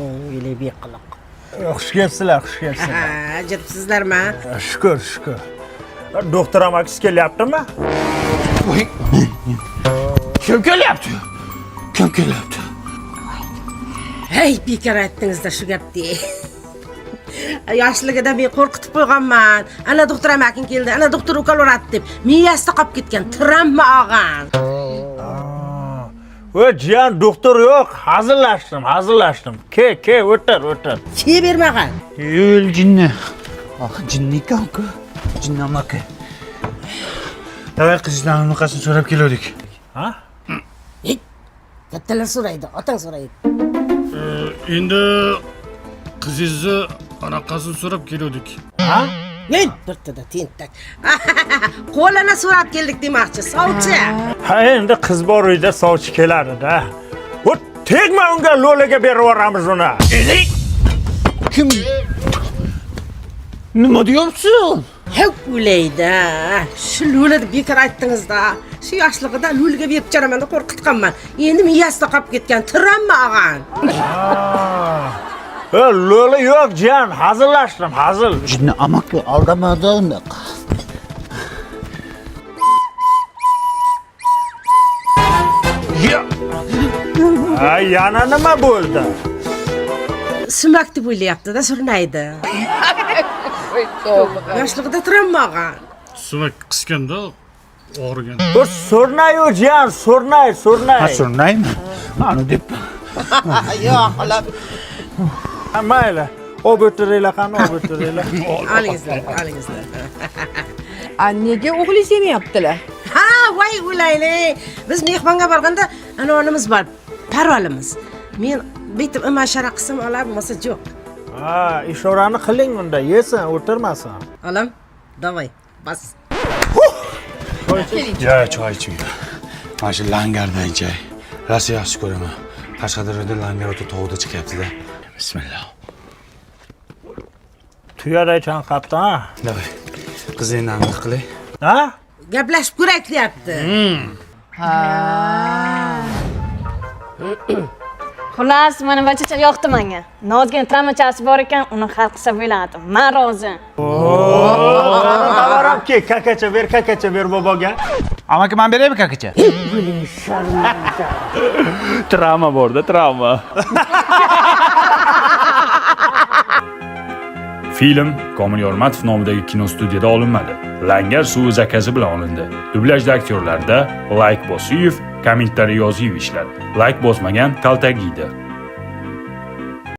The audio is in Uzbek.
O'yli beqiliq. Xush kelibsizlar, xush kelibsizlar. Ha, jiribsizlarmi? Shukur, shukur. Doktor amakisi kelyaptimi? Kim kelyapti? Kim kelyapti? Hey, bekor aytdingizda shu gapni. Yoshligida men qo'rqitib qo'yganman. Ana doktor amaking keldi, ana doktor ukol uradi deb. Miyasida qolib ketgan, travma olgan. O jiyan, doktor yo'q, hazillashdim, hazillashdim. Ke, ke, o'tir, o'tir. Ke bermagan. Yo'l jinni. Ah, jinni ekan-ku. Jinni amaki. Davay qizlarning anaqasini so'rab keluvdik. Ha? Hey, kattalar so'raydi, otang so'raydi. Endi qizingizni anaqasini so'rab keluvdik. Ha? Men birtada tentak. Qo'lini so'rab keldik demoqchi, sovchi. Ha, endi qiz bor uyda sovchi keladi-da. O tegma unga, Lo'liga berib yuboramiz uni. Kim? Nima deyapsan? Hep o'laydi. Shu lo'la deb bekor aytdingiz-da. Shu yoshligida lo'liga berib chiqaraman deb qo'rqitganman. Endi miyasida qolib ketgan, travma olgan. E, Lo'li yo'q, jiyan, hazillashdim, hazil. Jinni amaki aldamadi unaqa. Ha, yana nima bo'ldi? Sumak deb o'ylayapti-da, surnaydi. Yoshligida travma olgan. Sumak qisganda og'rigan. Bu surnay-u jiyan, surnay, surnay. Ha, surnaymi? Mani deb. Yo'q, xolam. Ha, mayli. Olib o'tiringlar, qani, olib o'tiringlar. Olingizlar, olingizlar. A nega o'g'lingiz yemayaptilar? Ha, voy o'laylik. Biz mehmonga borganda anonimiz bor, parolimiz. Men bitib ishora qilsam olar, bo'lmasa yo'q. Ha, ishorani qiling unda, yesin, o'tirmasin. Olam, давай, bas. Ya, choy iching. Mana shu langardan ichay. Rosa yaxshi ko'raman. Qashqadaryoda langar o'ta tog'da chiqyapti-da. Bismillah. Tuyaday chanqabdi, ha? Davay. Qizingni aniq qilay. Ha? Gaplashib ko'raylik deyapti. Ha. Xullas, mana bachacha yoqdi menga. Nozgina travmachasi bor ekan, uni hal qilsa bo'ladi. Men rozi. Tavaram ke, kakacha ber, kakacha ber boboga. Amaki, men beraymi kakacha? Travma borda, travma. Film Komil Yormatov nomidagi kino studiyada olinmadi. Langar suvi zakazi bilan olindi. Dublyajda aktyorlarda Layk Bosiyev, kommentariy yoziyev ishladi. Layk bosmagan kaltak yeydi.